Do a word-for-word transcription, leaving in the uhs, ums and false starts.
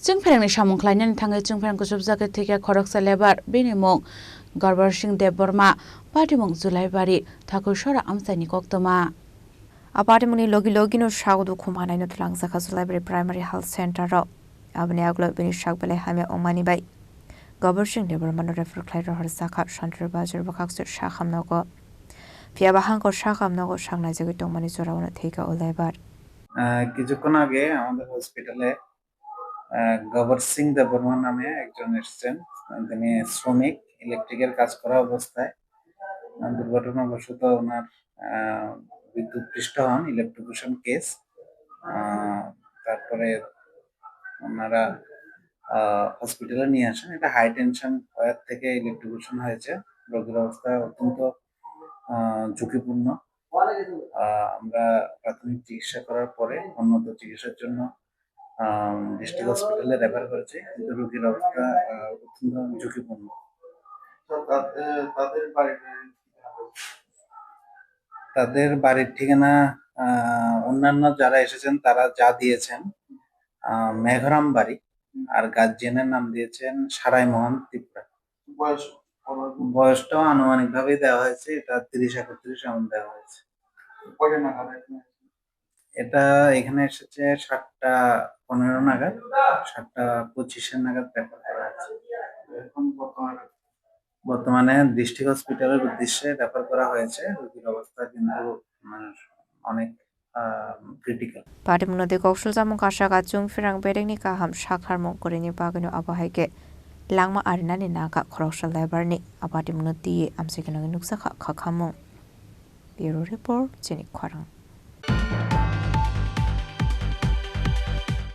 Chwngpherangni samung khlainani thangwi chwngpherang kuchukjagwi thwikha khoroksa lebar, bini mung Gorbor Singh Debbarma, patimung Julaibari, Thakur Sora amchaini koktwma. A patimungni logi logino sak dukhu manaino twlangjakha Julaibari Primary Health Center o. Aboni aglo bini sak belai hamya wngmani bai Gorbor Singh Debbarmano refer khlai rohorjakha Santur Bazar bwkhakse sakham nogo. Phiya ba hangko sakham nogo sak naijagwi tongmani jorao no thwikha o lebar. আহ, কিছুক্ষণ আগে আমাদের হসপিটালে, আহ, গবর সিং দেববর্মা নামে একজন এসেছেন। আহ, তিনি শ্রমিক, ইলেকট্রিকের কাজ করা অবস্থায়, আহ, দুর্ঘটনাবশত ওনার, আহ, বিদ্যুৎপৃষ্ট হন, ইলেকট্রোকিউশন কেস। আহ, তারপরে ওনারা, আহ, হসপিটালে নিয়ে আসেন। এটা হাই টেনশন ওয়্যার থেকে ইলেকট্রোকিউশন হয়েছে। রোগীর অবস্থা অত্যন্ত, আহ, ঝুঁকিপূর্ণ। আহ, আমরা প্রাথমিক চিকিৎসা করার পরে উন্নত চিকিৎসার জন্য, আহ, ডিস্ট্রিক্ট হসপিটালে রেফার করেছি, কিন্তু রোগীর অবস্থা, আহ, অত্যন্ত ঝুঁকিপূর্ণ। তো তাদের, তাদের বাড়ির তাদের বাড়ির ঠিকানা, আহ, অন্যান্য যারা এসেছেন তারা যা দিয়েছেন, আহ, মেঘরাম বাড়ি, আর গার্জিয়ানের নাম দিয়েছেন সারাই মোহন ত্রিপুরা। বয়স? বয়সটাও আনুমানিকভাবেই দেওয়া হয়েছে, এটা ত্রিশ একত্রিশ এমন দেওয়া হয়েছে। কয়টা নাগাদ এখানে? এটা এখানে এসেছে সাতটা পনেরো নাগাদ, সাতটা পঁচিশের নাগাদ রেফার করা হয়েছে। এখন বর্তমানে? বর্তমানে ডিস্ট্রিক্ট হসপিটালের উদ্দেশ্যে রেফার করা হয়েছে। রোগীর অবস্থা কিন্তু, মানে, অনেক, আহ, critical. Patimungno de koksul chamung kasak achung pherang berekni kaham sakharmung kwrwini bagwino abo hai khe langma arinani nangkha khoroksa lebarni. A patimungno twiwi amchaikhe nukjakha khakhamung. Bureau Report, chini khorang.